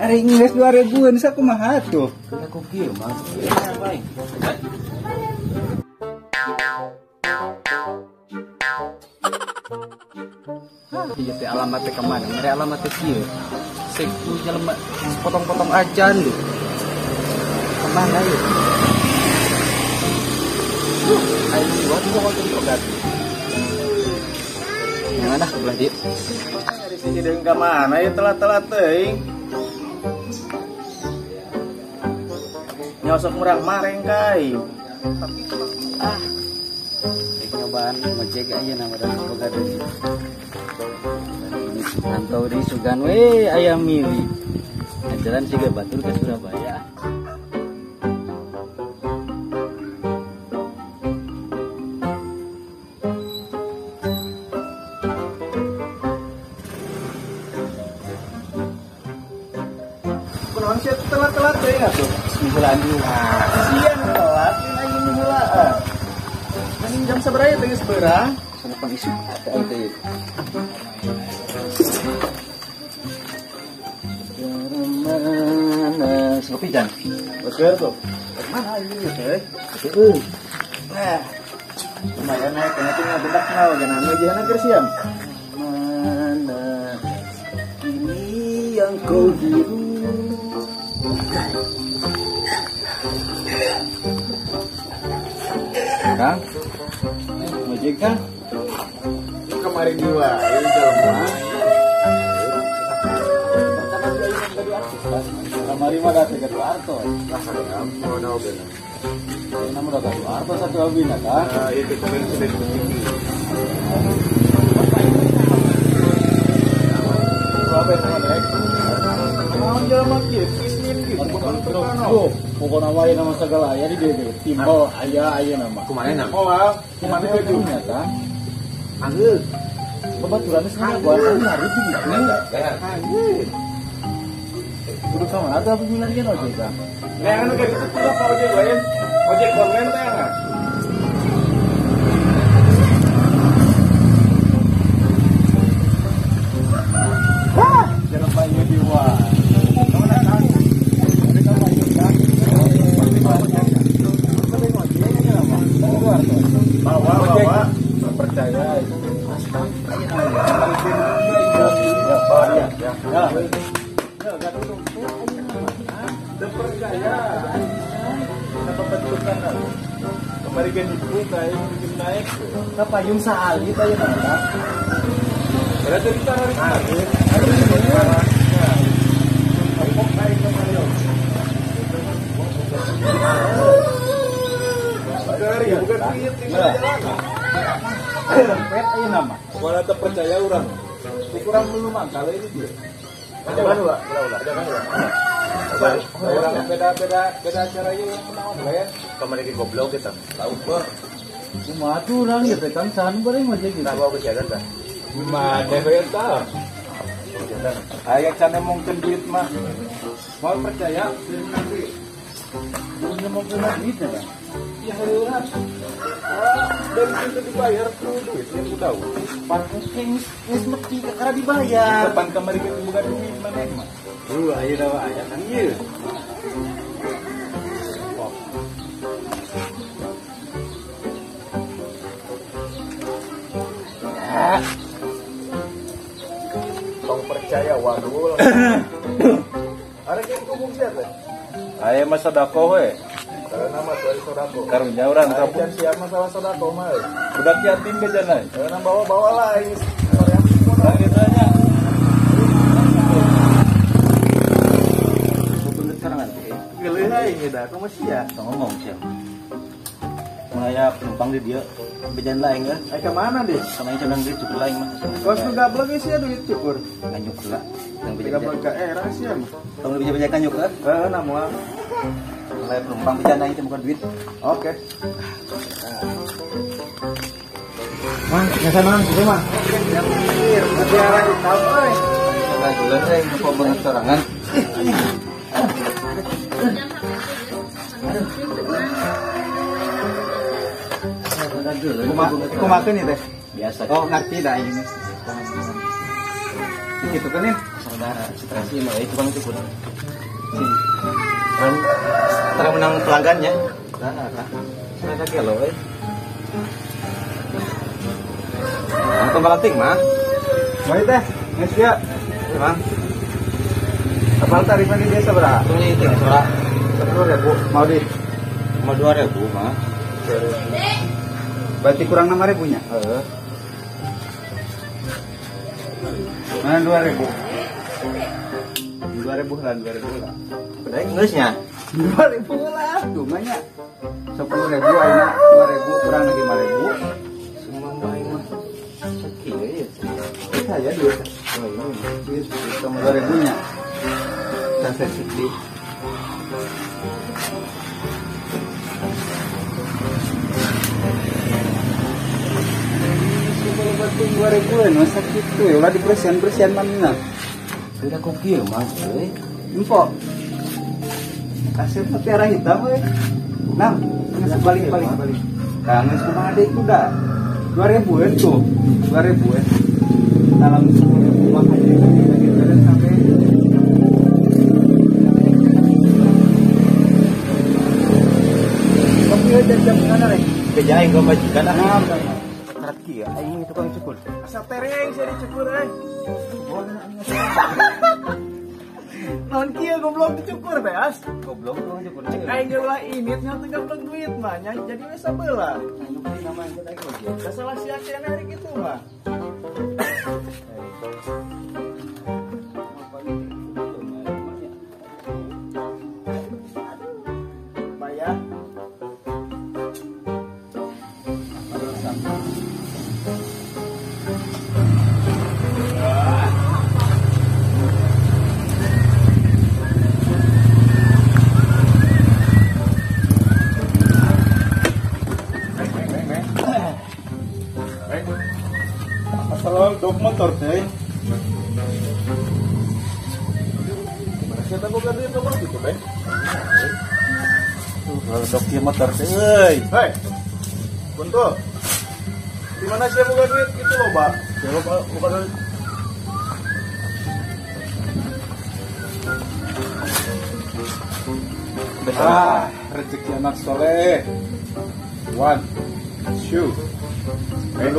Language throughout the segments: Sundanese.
Ari geus 2000-an sakumaha tuh? Kena ku kieu mah. Baik. Hah, ieu teh alamat teh ka mana? Mere alamat teh kieu. Seku jelema potong-potong acan lho. Kemana ieu? Ayo buat gua konten. Yang mana belah dieu? Ari si hideung ka mana ieu telat-telat teuing. Nyosok murah mareng kai. Ah. Rek nyobaan ngojek ayeuna mah da boga deui. Pantau di sugan we aya mili. Jalan siga batur ke Surabaya. Kunaon sia telat-telat teuing atuh? Minggulan dulu. Siang telat, ini minggulaan. Mending jam sabaraha teh geus beurang? Sana pang isuk ada teh. Mana ngopi jan? Betul tuh. Mana ini teh? Heeh. Nah, lumayan naik kena tuh ngabedak nau jangan ngejehana keur siam. Mana ini yang kau biru. Kang, ngojek kan? Kemarin dua, ini jelema. Kamari mah da teh artos. Lah, mau bener. Ini mah da artos satu abina kan? Nah, itu kemarin sudah dikunci. Apa yang naik? Naon jelema kieu? Kismin kieu. Pokokna wae nama segala aya di dieu ge. Timbel aya aya nama. Kumaha na? Moal, kumaha ge nya tah? Anggeus. Babaturan geus ngabuat nyari di dieu. Anjir. Kudu ka mana atuh milarian ojek tah? Nah, anu kayak gitu tuh apa ojek lain? Ojek online teh nah. Wah, jelema ieu di wae. Bawa, bawa, percaya itu. Ya, ya, ya. Percaya. Apa bentukan? Kemarin kan dibuka, bikin naik. Kapayung saalit aja mana? Berarti kita harus naik. Bukan duit, dompet aja nama. Wala percaya orang. Kurang dulu mah kalau ini dia. Ada kan enggak? Ada kan enggak? Orang beda-beda beda caranya yang menang online. Kemarin ke goblok kita. Tahu kok. Kumaha tuh urang gitu kan sahan bareng aja gitu. Tahu aku jalan dah. Mana we tah? Aya can ngomongkeun duit mah. Mau percaya nanti. Mau ngomongkeun duit ya. Ya heula. Dan itu dibayar tuh duitnya aku tahu. Pantes geus meti kakara dibayar. Depan kamari ge boga duit maneh mah. Ayo dah aya kan ieu. Tong percaya waduh. Ada yang kubung siapa? Aya mah sedekah we. Karena mah dari sodako. Karunya urang kampung. Siap masalah sodako mah. Budak yatim bejana. Karena bawa-bawa lah ini. Nah, gitu nya. Bener sekarang nanti. Geuleuh aing da, kumaha sia? Tong ngomong sia. Mulai penumpang di dia bejan lain ya. Ai ka mana deh? Sama yang cenang duit cukur lain mah. Kos nu gablek sia duit cukur. Nganyuk lah. Yang bejan. Gablek ka era sia mah. Tong beja-beja kanyuk lah. Heeh, nah moal. Mulai penumpang bejan lain itu bukan duit. Oke. Mang, nyasa mang, gitu mah. Biara hitam euy. Kagulan euy, lupa banget sorangan. Aduh. Kumakeun ieu teh? Biasa. Oh, ngerti dah ini. Gitu kan ya? Saudara, stres mah itu tukang cukur. Kan terang menang pelanggannya. Nah, saya gelo euy. Untung balating mah. Mari teh, geus ya. Emang. Apal tarifnya di biasa berapa? Tunggu itu berapa? 10.000. Mau di? Mau 2.000 mah. Berarti kurang 6.000 nya? Heeh. Mana 2.000? 2.000 lah, 2.000 lah. Udah geus nya? 2.000 lah, dumanya. 10.000 ayeuna 2.000 kurang lagi 5.000. Semua aing mah sakieu ya. Saya duit. Oh ini. Sama 2.000 nya. Saya sedih. Kalau batu 2.000 masa gitu ya, ulah dibersihan-bersihan mana. Sudah kopi ya mah euy. Empok. Kasih tapi arah hitam euy. Nah, geus balik-balik balik. Kang geus kumaha deui kuda. 2.000 tuh. 2.000. Dalam 10.000 mah aja lagi beres sampai. Kopi aja jam mana rek? Beja aing gua majikan ah. Kieu aing tukang cukur. Asa tereng sia dicukur euy. Naon kieu goblok dicukur teh as? Goblok tukang cukur. Cek aing ge ulah init nya teu gablek duit mah nya jadi we sabelah. Anu nama aing teh oge. Da salah sia keneh hari kitu mah. Bayar. Dok motor teh. Gimana sih boga duit nomor gitu, Bang? Tuh, kalau dok ieu motor teh euy. Hei. Buntu. Di mana sih boga duit itu loba? Ya loba boga duit. Ah, rezeki anak soleh. 1 2 3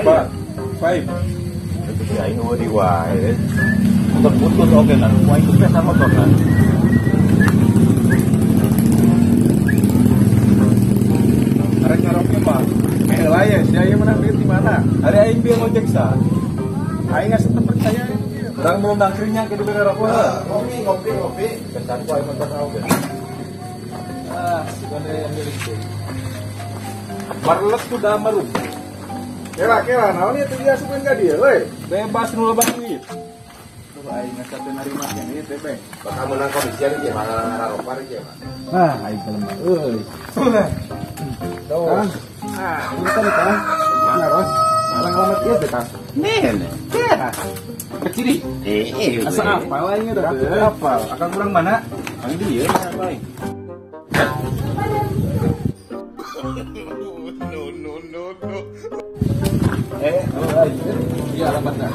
4 5. Itu si aing eueuh di wae. Motor putus oge kan. Ku aing teh sama motor kan. Arek ngaroke mah. Heula ye sia ieu menang duit di mana? Ari aing bieu ngojek sa. Aing asa teu percaya ieu. Urang mau nangkringnya ke dibere rokok. Ngopi ngopi ngopi. Kesan ku aing motor oge. Ah, si gondre yang milik teh. Marlet sudah marum. Kela naon ieu teh diasupkeun ka dieu euy. Bebas nu loba duit. Tuh aing asa teu narima keneh teh, Bang. Bakal menang komisian ieu mah ngaropar ieu mah. Ah, aing lemah euy. Tuh. Ah, punten Kang. Ngaros. Malang alamat ieu teh, Kang. Nih. Ya. Keciri. Asa apal aing eta teh? Apal. Akang kurang mana? Kang dieu apa aing? No no no no. Iya alamatnya.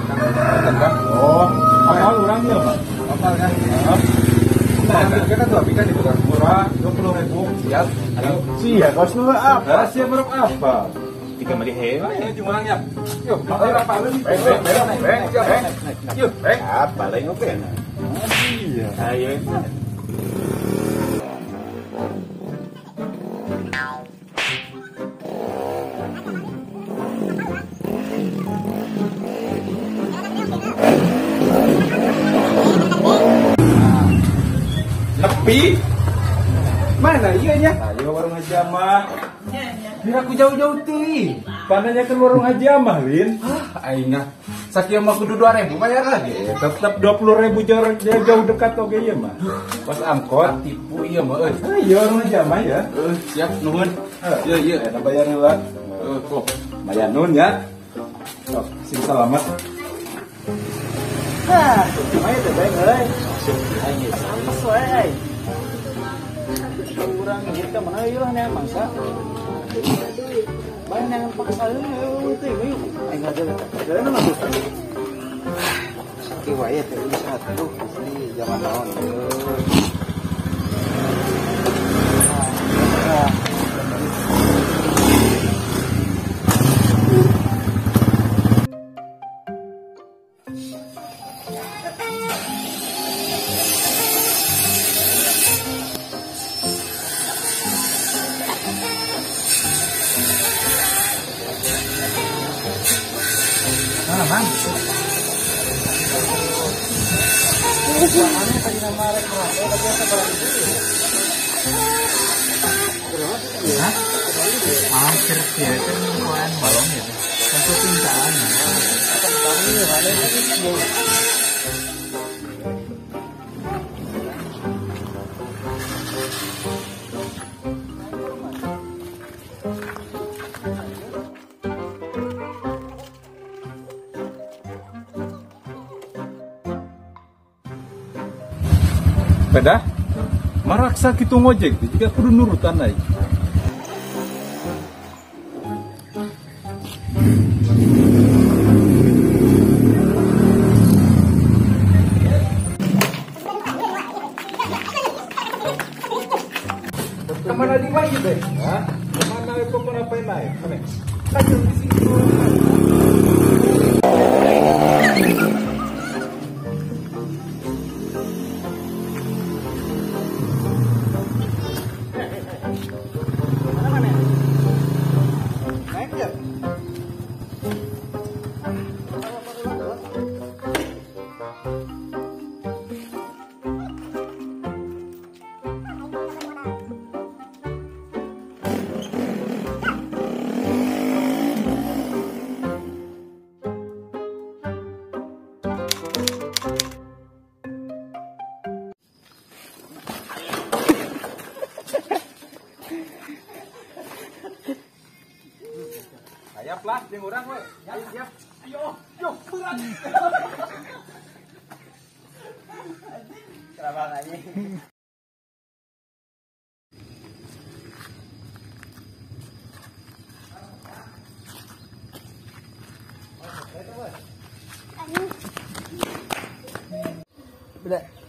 Kang. Oh, apal urang ieu mah. Apal kan? Nah, kita tuh apikan itu kan murah 20.000. Siap. Sia, kos lu apa? Sia baru apa? Tiga mari he. Ayo jumlahnya. Yuk, ayo apa lu? Beng, beng. Yuk, beng. Apa lain oke. Iya. Ayo. Nepi. Mana iya nya? Ayo warung Haji Amah. Biar aku jauh-jauh teuing. Pananya ke warung Haji Amah, Lin. Ah, aing ah. Sakieu mah kudu 2.000 bayar lagi. Tetep 20.000 jauh dekat oge ieu mah. Pas angkot tipu ieu mah euy. Ayo warung Haji Amah ya. Siap nuhun. Ieu ieu eta bayar heula. Kok. Bayar nuhun ya. Sok, sing selamat. Hah, lumayan teh beng euy. Aing geus. Apes wae euy. Urang ieu ka mana ieu lah mangsa. Bae jangan paksa euy teh bae. Aing aja. Jalan mah tuh. Sakieu wae teh satu asli zaman naon. Mana, hah? Hampir biasa nungguan balong gitu. Tentu pincaan. Pedah, maraksa kitu ngojek teh jiga kudu nurutan aing. Kemana di wae teh? Hah? Kemana we pokona pae naik? Mana? Kajeun di situ. Siap lah, jeung urang we. Siap. Ayo, yo, berat. Kenapa anjing? Udah.